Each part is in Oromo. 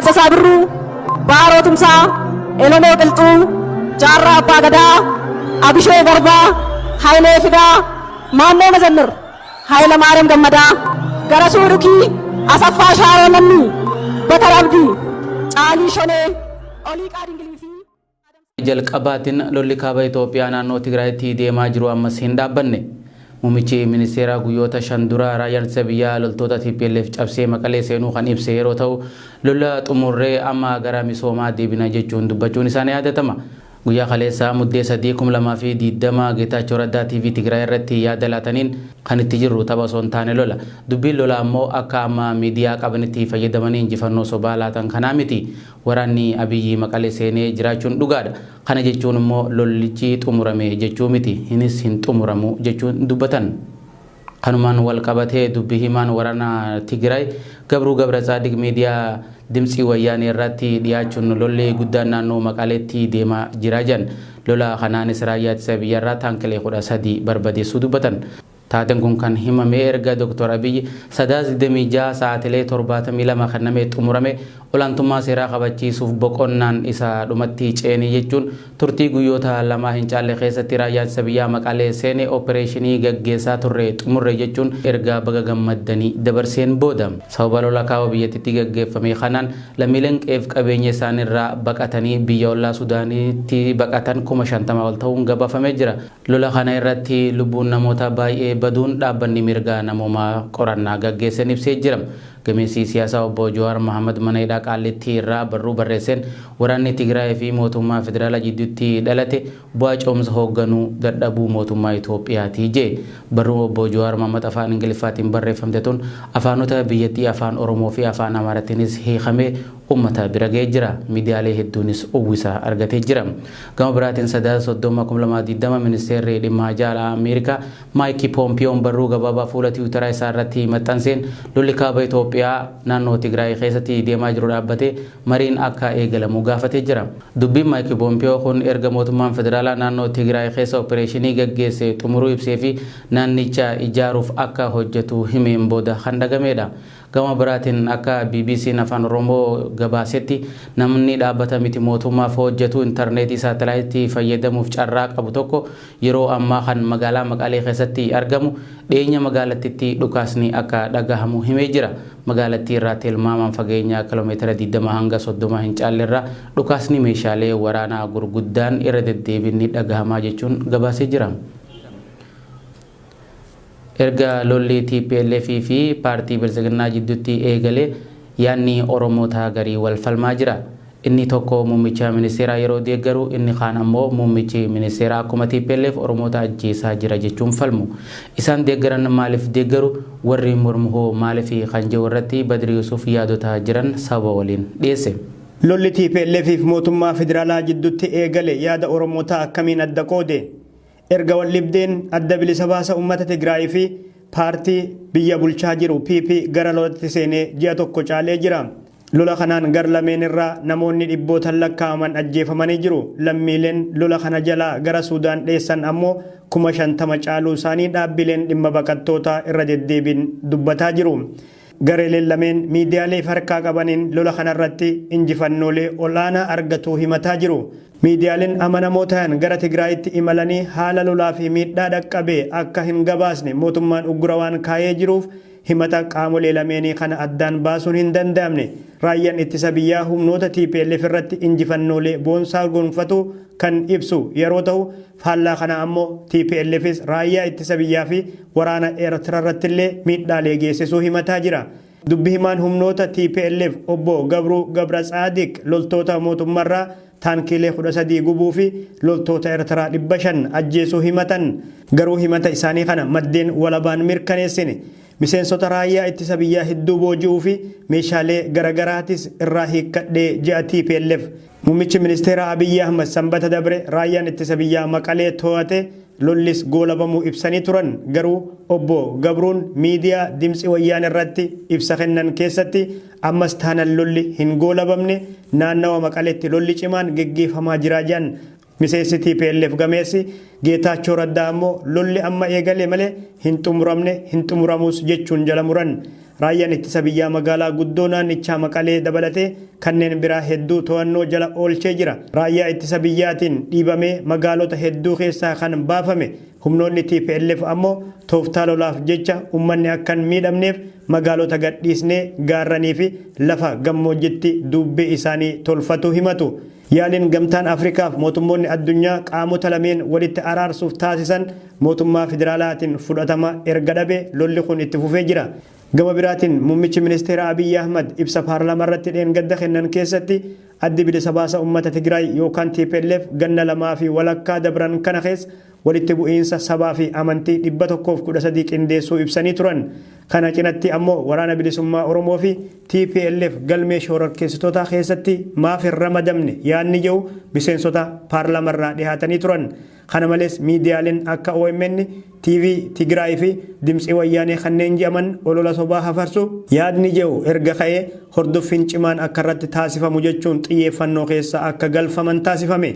Taaddasaa Birruu, Baaroo Tumsaa, Elemoo Qilxuu, Jaarraa Abbaa Gadaa, Abishee Garbaa, Hayilee Fidaa, Maammoo Mazammir, Hayilamaariyaam Gammadaa, Garasuu Dhukii, Asaffaa Shaaroo Lammii, Bakar Abdii, Caalii Shonee, Oliiqaa Dingilii fi Jalqabaatiin lolli kaaba Itoophiyaa naannoo Tigraayitti deemaa jiru ammas hin dhaabbanne. Muummichi ministeeraa guyyoota 5 dura raayyaan ittisa biyyaa loltoota tplf cabsee Maqalee seenuu kan ibse yeroo ta'u, lola xumurree amma gara misoomaa deebina jechuun dubbachuun isaa ni yaadatama. Guyyaa kaleessaa Muddee 3, 2020 Geetaachoo Raddaa TV Tigraay irratti yaada laataniin kan itti jirru tapha osoo hin taane lola. Dubbiin lolaa ammoo akka amma miidiyaa qabanitti fayyadamanii injifannoo sobaa laatan kanaa miti. Waraanni Abiyyi Maqale seenee jiraachuun dhugaadha. Kana jechuun immoo lollichi xumurame jechuu miti. Hinis hin xumuramu jechuun dubbatan. Kanumaan wal qabatee dubbi himaan waraana Tigiraay Gabruu Gabratsaadiq miidiyaa Dimtsi Wayyaanee irraatti dhiyaachuun lolli guddaan naannoo Maqaleetti deemaa jira jedhan. Lola kanaanis raayyaa ittisa biyyaarraa taankilee 13 barbadeessuu dubbatan. Taaten kun kan himame erga Dr. Abiy Sadaasa 26 sa'aatilee 72 kenname xumurame olaantummaa seeraa kabachiisuuf boqonnaan isa dhumatti ceene jechuun turtii guyyoota lamaa hin caalle keessatti raayyaan ittisa biyyaa Maqalee seene oppireeshinii gaggeessaa turre xumurre jechuun ergaa baga gammaddanii dabarseen booda. Sababa lola kaaba biyyattiitti gaggeeffame kanaan lammiileen qe'eef qabeenya isaaniirraa baqatanii biyya ollaa Sudaanitti baqatan 50,000 ol ta'uun gabaafamee jira. Lola kana irratti lubbuun namoota baay'ee baduun dhaabbanni mirga namoomaa qorannaa gaggeessen ibsee jira. Gameessi siyaasaa Obbo Jawaar Mahaammad mana hidhaa Qaallittii irraa barruu barreesseen waraanni Tigraay fi mootummaa federaalaa jidduutti dhalate bu'aa ce'umsa hoogganuu dadhabuu mootummaa Itoophiyaati jee. Barruun Obbo Jawaar Mahaammad afaan Ingiliffaatiin barreeffamte tun afaanota biyyattii Afaan Oromoo fi Afaan Amaaratiinis hiikamee ummata bira ga'ee jira. Miidiyaalee hedduunis uwwisa argatee jira. Gama biraatiin Sadaasa 30, 2020 Ministeerri Dhimma Hajaa Alaa Ameerikaa Maayiki Poompiyoon barruu gabaabaa fuula Tiwutaraa isaa irratti maxxanseen lolli kaaba Itoophiyaa naannoo Tigraay keessatti deemaa jiru dhaabbatee mariin akka eegalamu gaafatee jira. Dubbiin Maayiki Poompiyoo kun erga mootummaan federaalaa naannoo Tigraay keessa oppireeshinii gaggeesse xumuruu ibsee fi naannicha ijaaruuf akka hojjetu himeen booda kan dhagameedha. Gama biraatiin akka BBCn Afaan Oromoo gabaasetti namni dhaabbata miti mootummaaf hojjetu intarneetii saatalaayitii fayyadamuuf carraa qabu tokko yeroo ammaa kan magaalaa Maqalee keessatti argamu dhiyeenya magaalattitti dhukaasni akka dhagahamu himee jira. Magaalattii irraa tilmaamaan fageenya kilomeetira 20 hanga 30 hin caalle irraa dhukaasni meeshaalee waraanaa gurguddaan irra deddeebiin ni dhagahamaa jechuun gabaasee jira. Erga lolli tplf fi Paartii Biltsiginnaa jiddutti eegalee yaadni Oromoota garii wal falmaa jira. Inni tokko muummicha ministeeraa yeroo deeggaru inni kaan ammoo muummichi ministeeraa akkuma tplf Oromoota ajjeesaa jira jechuun falmu. Isaan deeggaran maalif deeggaru, warri mormu hoo maalifi kan jedhu irratti Badri Yusuf yaadota jiran sababa waliin dhiyeesse. Lolli tplf fi mootummaa federaalaa jiddutti eegale yaada Oromootaa akkamiin adda qoode? Erga waldhibdeen Adda Bilisa Baasa Ummata Tigraay fi paartii biyya bulchaa jiru PP gara lolatti seenee ji'a tokko caalee jira. Lola kanaan gar lameen irraa namoonni dhibbootan lakkaa'aman ajjeefamanii jiru. Lammiileen lola kana jalaa gara Suudaan dheessan ammoo 50,000 caaluu isaanii dhaabbileen dhimma baqattootaa irra deddeebiin dubbataa jiru. Gareeleen lameen miidiyaalee if harkaa qabaniin lola kanarratti injifannoolee ol'aanaa argatuu himataa jiru. Miidiyaaleen amanamoo tayan gara Tigraayitti imalanii haala lolaa fi miidhaa dhaqqabe akka hin gabaasne mootummaan uggura waan kaayee jiruuf himata qaamolee lameenii kana addaan baasuun hin danda'amne. Raayyaan Ittisa Biyyaa humnoota tplf irratti injifannoolee boonsaa gonfatuu kan ibsu yeroo tahu, faallaa kanaa ammoo TPLFis Raayyaa Ittisa Biyyaa fi waraana Eertirarrattillee miidhaalee geessisuu himataa jira. Dubbi himaan humnoota tplf Obbo Gabruu Gabratsaadiq loltoota mootummarraa taankiilee 13 gubuu fi loltoota Ertiraa 500 ajjeesuu himatan. Garuu himata isaanii kana maddeen walabaan mirkaneessine. Miseensota raayyaa ittisa biyyaa hedduu booji'uu fi meeshaalee garagaraatis irraa hiikkadhe je'a tplf. Muummichi ministeeraa Abiyyi Ahmad Sanbata dabre raayyaan ittisa biyyaa Maqalee too'ate lollis goolabamuu ibsanii turan. Garuu Obbo Gabruun miidiyaa Dimtsi Wayyaane irratti ibsa kennan keessatti ammas taanan lolli hin goolabamne, naannawa Maqaleetti lolli cimaan geggeefamaa jira jedhan. Miseensi tplf gameessi Geetaachoo Raddaa ammoo lolli amma eegale malee hin xumuramne, hin xumuramus jechuun jala muran. Raayyaan ittisa biyyaa magaalaa guddoo naannichaa Maqalee dabalatee kanneen biraa hedduu to'annoo jala oolchee jira. Raayyaa ittisa biyyaatiin dhiibamee magaalota hedduu keessaa kan baafame humnoonni TPLF ammoo tooftaa lolaaf jecha uummanni akka hin miidhamneef magaalota gadhiisnee gaarranii fi lafa gammoojjitti duubbee isaanii tolfatuu himatu. Yaaliin Gamtaan Afrikaaf mootummoonni addunyaa qaamota lameen walitti araarsuuf taasisan mootummaa federaalaatiin fudhatama erga dhabe lolli kun itti fufee jira. Gama biraatiin muummichi ministeera Abiyyi Ahmad ibsa paarlaamaa irratti dheengadda kennan keessatti Addi Bilisa Baasa Uummata Tigraay yookaan tplf ganna lamaa fi walakkaa dabran kana keessa walitti bu'iinsa sabaa fi amantii 113 qindeessuu ibsanii turan. Kana cinatti ammoo Waraana Bilisummaa Oromoo fi tplf galmee shoorarkeessitootaa keessatti maaf hin ramadamne yaadni je'u miseensota paarlaamarraa dhihaatanii turan. Kana malees miidiyaaleen akka omn, TV Tigraay fi Dimtsi Wayyaanee kanneen je'aman olola sobaa hafarsu yaadni je'u erga ka'ee hordoffiin cimaan akka irratti taasifamu jechuun xiyyeeffannoo keessa akka galfaman taasifame.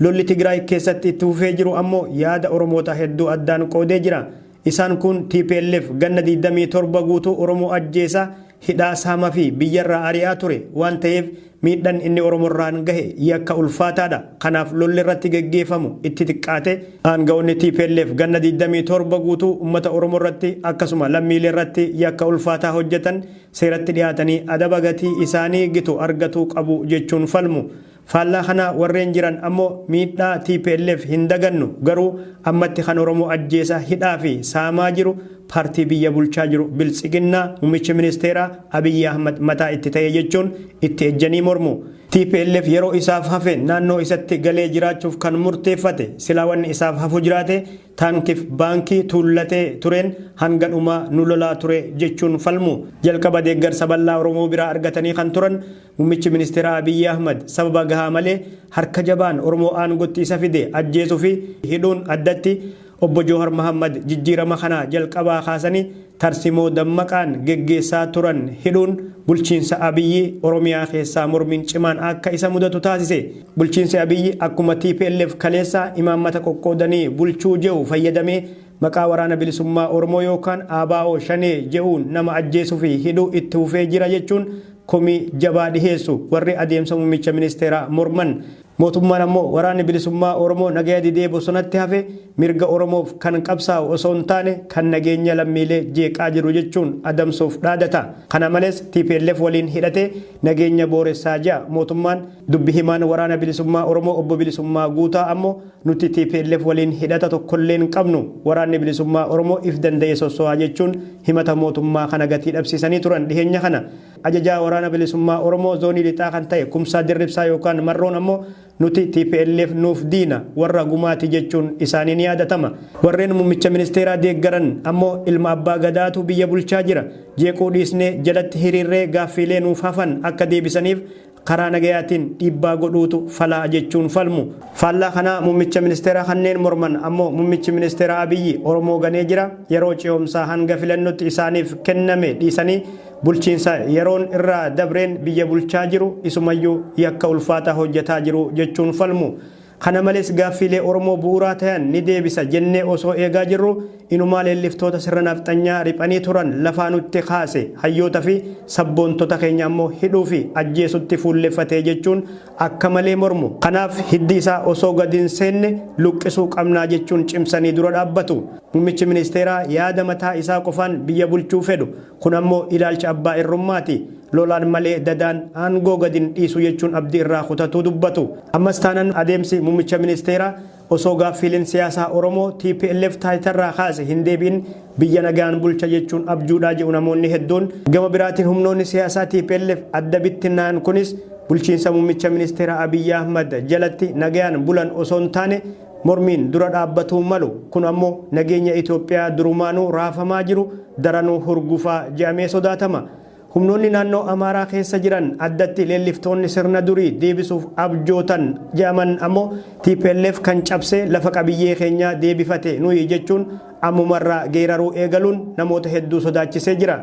Lolli Tigraay keessatti itti fufee jiru ammoo yaada Oromoota hedduu addaan qoodee jira. Isaan kun tplf ganna 27 guutuu Oromoo ajjeesaa, hidhaa, saama fi biyyarraa ari'aa ture waan ta'eef miidhan inni Oromorraan gahe yakka ulfaataadha. Kanaaf lolli irratti geggeefamu itti xiqqaate. Aanga'oonni tplf ganna 27 guutuu ummata Oromorratti akkasuma lammiileerratti yakka ulfaataa hojjetan seeratti dhiyaatanii adaba gatii isaanii gitu argatuu qabu jechuun falmu. Faallaa kanaa warreen jiran ammoo miidhaa tplf hin dagannu, garuu ammatti kan Oromoo ajjeesaa, hidhaa fi saamaa jiru paartii biyya bulchaa jiru Biltsiginnaa Muummichi Ministeeraa Abiyyi Ahmad mataa itti ta'e jechuun itti ejjanii mormu. Tplf yeroo isaaf hafe naannoo isatti galee jiraachuuf kan murteeffate, silaa wanni isaaf hafu jiraatee Taankif baankii tuullatee tureen hanga dhumaa nu lolaa ture jechuun falmu. Jalqaba deeggarsa bal'aa Oromoo biraa argatanii kan turan Muummichi Ministeeraa Abiyyi Ahmad sababa gahaa malee harka jabaan Oromoo aangotti isa fide ajjeesuu fi hidhuun addatti Obbo Joohar Mahaammad jijjiirama kana jalqabaa kaasanii tarsimoo dammaqaan geggeessaa turan hidhuun bulchiinsa Abiyyi Oromiyaa keessaa mormiin cimaan akka isa mudatu taasise. Bulchiinsi Abiyyi akkuma tplf kaleessaa imaammata qoqqoodanii bulchuu je'u fayyadamee maqaa Waraana Bilisummaa Oromoo yookaan ABO Shanee je'uun nama ajjeesuu fi hidhuu itti fufee jira jechuun komii jabaa dhiheessu warri adeemsa muummicha ministeeraa morman. Mootummaan ammoo Waraanni Bilisummaa Oromoo nagaya didee bosonatti hafe mirga Oromoof kan qabsaa'u osoo hin taane kan nageenya lammiilee jeeqaa jiru jechuun adamsuuf dhaadata. Kana malees tplf waliin hidhatee nageenya booressaa je'a mootummaan. Dubbi himaan Waraana Bilisummaa Oromoo Obbo Bilisummaa Guutaa ammoo nuti tplf waliin hidhata tokkollee hin qabnu, Waraanni Bilisummaa Oromoo if danda'ee sosso'a jechuun himata mootummaa kana gatii dhabsiisanii turan dhiheenya kana. Ajajaa Waraana Bilisummaa Oromoo Zoonii Lixaa kan ta'e Kumsaa Dirribsaa yookaan Marroon ammoo nuti tplf nuuf diina, warra gumaati jechuun isaanii ni yaadatama. Warreen Mummicha Ministeeraa deeggaran ammoo ilma Abbaa Gadaatu biyya bulchaa jira, jeequu dhiisnee jalatti hiriirree gaaffiilee nuuf hafan akka deebisaniif karaa nagayaatiin dhiibbaa godhuutu falaa jechuun falmu. Faallaa kanaa Muummicha Ministeeraa kanneen morman ammoo Muummichi Ministeeraa Abiyyi Oromoo ganee jira, yeroo ce'umsaa hanga filannotti isaaniif kenname dhiisanii bulchiinsa yeroon irraa dabreen biyya bulchaa jiru, isumayyuu yakka ulfaataa hojjataa jiru jechuun falmu. Kana malees gaaffiilee Oromoo bu'uuraa tayan ni deebisa jennee osoo eegaa jirruu inumaa leelliftoota sirna nafxanyaa riphanii turan lafaa nutti kaase, hayyoota fi sabboontota keenya ammoo hidhuu fi ajjeesutti fuulleffate jechuun akka malee mormu. Kanaaf hiddi isaa osoo gad hin seenne luqqisuu qabnaa jechuun cimsanii dura dhaabbatu. Muummichi Ministeeraa yaada mataa isaa qofaan biyya bulchuu fedhu. Kun ammoo ilaalcha abbaa irrummaati. Lolaan malee dadaan aangoo gad hin dhiisu jechuun abdii irraa kutatuu dubbatu. Ammas taanan adeemsi Muummicha Ministeeraa osoo gaaffiileen siyaasaa Oromoo tplf taayitarraa kaase hin deebi'in biyya nagaan bulcha jechuun abjuudhaa jedhu namoonni hedduun. Gama biraatiin humnoonni siyaasaa tplf adda bittinnaa'an kunis bulchiinsa Muummicha Ministeeraa Abiy Ahmad jalatti nagayaan bulan osoo hin taane mormiin dura dhaabbatuu malu. Kun ammoo nageenya Itoophiyaa durumaanuu raafamaa jiru daranuu hurgufa je'amee sodaatama. Humnoonni naannoo Amaaraa keessa jiran addatti leelliftoonni sirna durii deebisuuf abjootan je'aman ammoo tplf kan cabsee lafa qabiyyee keenyaa deebifate nuyi jechuun ammumarraa geeraruu eegaluun namoota hedduu sodaachisee jira.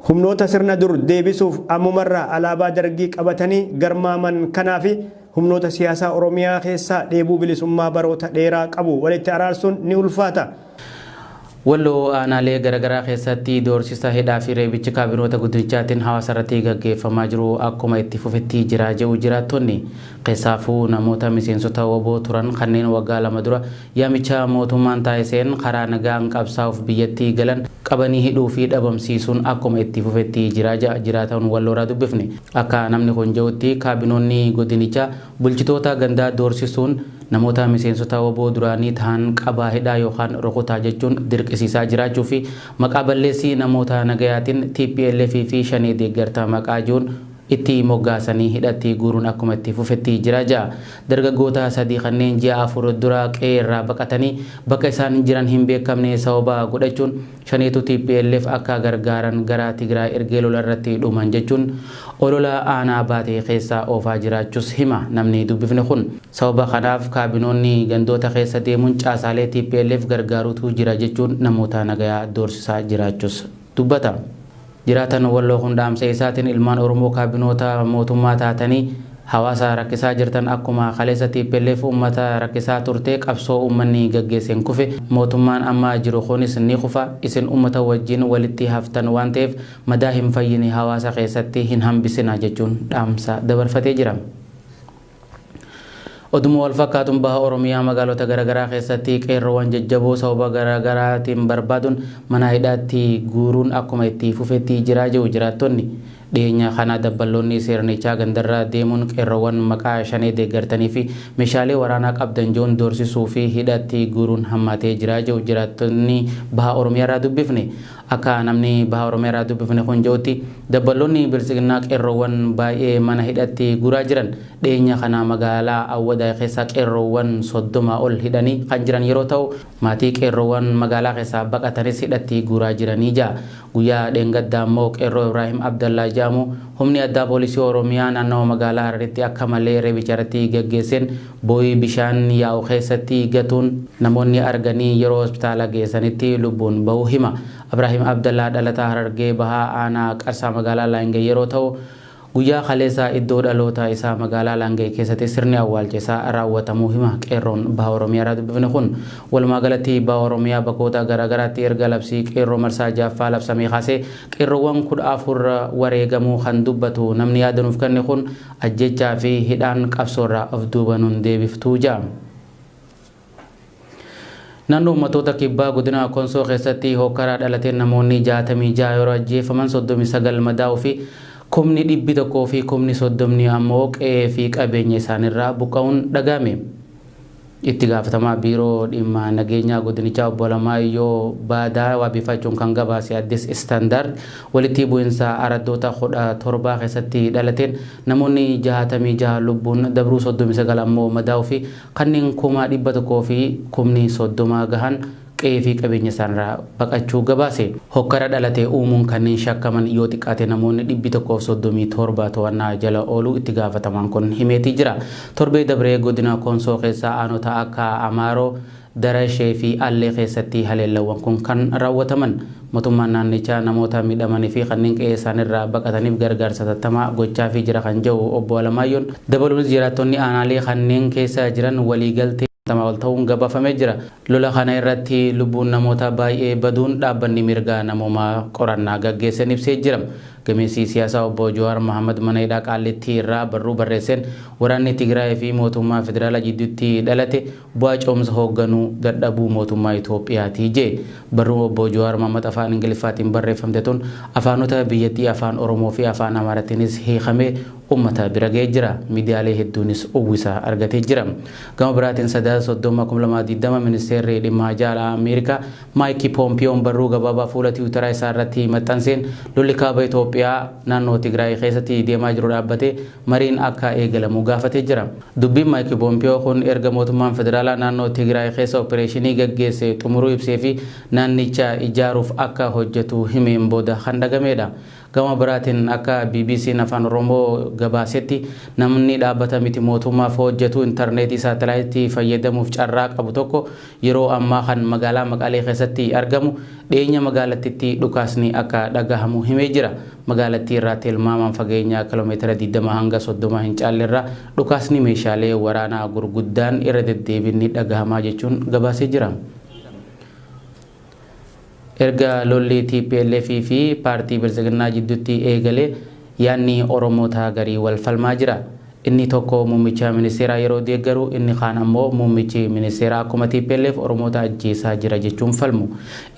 Humnoota sirna dur deebisuuf ammumarraa alaabaa Dargii qabatanii garmaaman kanaafi humnoota siyaasaa Oromiyaa keessaa dheebuu bilisummaa baroota dheeraa qabu walitti araarsuun ni ulfaata. Walloo aanaalee garaagaraa keessatti doorsisa hidhaa fi reebichi kaabinoota guddinichaatiin hawaasa irratti gaggeeffamaa jiru akkuma itti fufetti jira jedhu jiraattonni. Keessaafuu namoota miseensota WBO turan kanneen waggaa 2 dura yaamicha mootummaan taasiseen karaa nagaan qabsaa'uuf biyyatti galan qabanii hidhuu fi dhabamsiisuun akkuma itti fufetti jira jedha jiraataan Walloorraa dubbifne. Akka namni kun jedhutti kaabinoonni godinichaa bulchitoota gandaa doorsisuun namoota miseensota wbo duraanii tahan qabaa hidhaa yookaan rukutaa jechuun dirqisiisaa jiraachuu fi maqaa balleessii namoota nagayaatiin tplf fi Shanee deeggarta maqaa je'uun itti moggaasanii hidhatti guuruun akkuma itti fufetti jira ja'a. Dargaggoota 3 kanneen ji'a 4 dura qe'ee irraa baqatanii bakka isaan jiran hin beekamne sababa godhachuun Shaneetu tplf akka gargaaran gara Tigraay ergee lola irratti dhuman jechuun olola aanaa Baatee keessa oofaa jiraachuus hima namni dubbifne kun. Sababa kanaaf kaabinoonni gandoota keessa deemuun caasaalee tplf gargaarutu jira jechuun namoota nagayaa doorsisaa jiraachuus dubbata. Jiraatan Walloo kun dhaamsa isaatiin ilmaan Oromoo kaabinoota mootummaa taatanii hawaasa rakkisaa jirtan akkuma kaleessa tplf uummata rakkisaa turte qabsoo uummanni gaggeesseen kufe mootummaan amma jiru kunis ni kufa isin uummata wajjin walitti haftan waan ta'eef madaa hin fayyine hawaasa keessatti hin hambisina jechuun dhaamsa dabarfatee jira. Oduma wal fakkaatuun baha Oromiyaa magaalota garaagaraa keessatti qeerroowwan jajjaboo sababa garaagaraatiin barbaaduun mana hidhaatti guuruun akkuma itti fufetti jira jedhu jiraattonni. Dhiyeenya kana dabballoonni sirnichaa gandarra deemuun qeerroowwan maqaa Shanee deeggartanii fi meeshaalee waraanaa qabdan je'uun doorsisuu fi hidhaatti guuruun hammaatee jira jedhu jiraattonni baha Oromiyaarraa dubbifne. Akka namni Baha Oromiyaa irraa dubbifne kun je'utti dabballoonni Biltsiginnaa qeerroowwan baay'ee mana hidhatti guuraa jiran. Dhiyeenya kana magaalaa Awwadaay keessaa qeerroowwan 30 ol hidhanii kan jiran yeroo ta'u, maatii qeerroowwan magaalaa keessaa baqatanis hidhatti guuraa jiranii ja'a. Guyyaa dheengaddaa ammoo qeerroo Ibraahim Abdallaa je'amu humni addaa poolisii Oromiyaa naannawa magaalaa Hararitti akka malee reebicha irratti gaggeesseen booyii bishaan yaa'u keessatti gatuun namoonni arganii yeroo hospitaala geessanitti lubbuun bahuu hima. Abraahim Abdallaa dhalataa Harargee Bahaa aanaa Qarsaa magaalaa Laangee yeroo ta'u, guyyaa kaleessaa iddoo dhaloota isaa magaalaa Laangee keessatti sirni awwaalcha isaa raawwatamuu hima Qeerroon Baha Oromiyaa irraa dubbifne kun. Walumaa galatti Baha Oromiyaa bakkoota garaagaraatti erga labsii Qeerroo marsaa 6ffaa labsamee kaasee Qeerroowwan 14 wareegamuu kan dubbatu namni yaada nuuf kenne kun ajjeechaa fi hidhaan qabsoorraa of duuba nun deebiftu ja'a. Naannoo Uummattoota Kibbaa Godina Konsoo keessatti hookkara dhalateen namoonni 66 yeroo ajjeefaman 39 madaa'uu fi kumni dhibbi 1 fi kumni 30 ammoo qe'ee fi qabeenya isaaniirraa buqqa'uun dhaga'ame. Itti gaafatamaa Biiroo Dhimma Nageenyaa Godinichaa Obbo Alamaayyoo Baadaa wabeeffachuun kan gabaase Addis Standard, walitti bu'insa araddoota 17 keessatti dhalateen namoonni 66 lubbuun dabruu 39 ammoo madaa'uu fi kanneen 100,000 fi kumni 30 gahan qe'ee fi qabeenya isaanirraa baqachuu gabaase. Hokkara dhalate uumuun kanneen shakkaman yoo xiqqaate namoonni dhibbi 1 fi 37 to'annaa jala ooluu itti gaafatamaan kun himeetii jira. Torbee dabre godina Koonsoo keessaa aanota akka Amaaroo, Darashee fi Allee keessatti haleellawwan kun kan raawwataman. Mootummaan naannichaa namoota miidhamanii fi kanneen qe'ee isaanirraa baqataniif gargaarsa hatattamaa gochaafii jira kan jedhu Obbo Alamaayyoon, dabaluunis jiraattonni aanaalee kanneen keessa jiran waliigaltee ol ta'uun gabaafamee jira. Lola kana irratti lubbuun namoota baay'ee baduun dhaabbanni mirga namoomaa qorannaa gaggeessen ibsee jira. Gameessi siyaasaa Obbo Jawaar Mahaammad mana hidhaa Qaallittii irraa barruu barreesseen waraanni Tigraay fi mootummaa federaalaa jidduutti dhalate bu'aa ce'umsa hoogganuu dadhabuu mootummaa Itoophiyaati jee. Barruun Obbo Jawaar Mahaammad afaan Ingiliffaatiin barreeffamte tun afaanota biyyattii Afaan Oromoo fi Afaan Amaaratiinis hiikamee ummata bira ga'ee jira. Miidiyaalee hedduunis uwwisa argatee jira. Gama biraatiin Sadaasa 30, 2020 Ministeerri Dhimma Hajaa Alaa Ameerikaa Maayiki Poompiyoon barruu gabaabaa fuula Tiwutaraa isaa irratti maxxanseen lolli Kaaba Itoophiyaa naannoo Tigraay keessatti deemaa jiru dhaabbatee mariin akka eegalamu gaafatee jira. Dubbiin Maayiki Poompiyoo kun erga mootummaan federaalaa naannoo Tigraay keessa oppireeshinii gaggeesse xumuruu ibsee fi naannicha ijaaruuf akka hojjetu himeen booda kan dhagameedha. Gama biraatiin akka BBCn Afaan Oromoo gabaasetti namni dhaabbata miti mootummaaf hojjetu intarneetii saatalaayitii fayyadamuuf carraa qabu tokko yeroo ammaa kan magaalaa Maqalee keessatti argamu dhiyeenya magaalattitti dhukaasni akka dhagahamu himee jira. Magaalattii irraa tilmaamaan fageenya kilomeetira 20 hanga 30 hin caalle irraa dhukaasni meeshaalee waraanaa gurguddaan irra deddeebiin ni dhagahamaa jechuun gabaasee jira. Erga lolli tplf fi paartii Biltsiginnaa jiddutti eegale yaadni Oromoota garii wal falmaa jira. Inni tokko muummicha ministeeraa yeroo deeggaru inni kaan ammoo muummichi ministeeraa akkuma tplf Oromoota ajjeesaa jira jechuun falmu.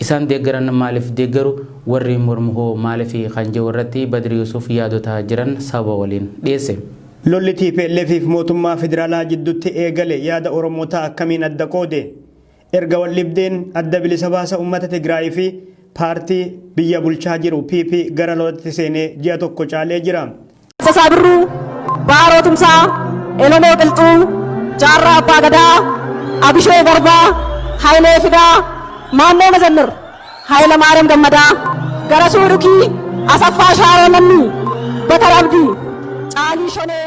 Isaan deeggaran maaliif deeggaru, warri mormu hoo maalifi kan jedhu irratti Badri Yusuf yaadota jiran sababa waliin dhiyeesse. Lolli tplf fi mootummaa federaalaa jiddutti eegale yaada Oromootaa akkamiin adda qoode? Erga waldhibdeen Adda Bilisa Baasa Ummata Tigraay fi paartii biyya bulchaa jiru PP gara lolatti seenee ji'a tokko caalee jira. Taaddasaa Birruu, Baaroo Tumsaa, Elemoo Qilxuu, Jaarraa Abbaa Gadaa, Abishee Garbaa, Hayilee Fidaa, Maammoo Mazammir, Hayilamaariyaam Gammadaa, Garasuu Dhukii, Asaffaa Shaaroo Lammii, Batar Abdii, Caalii Shonee.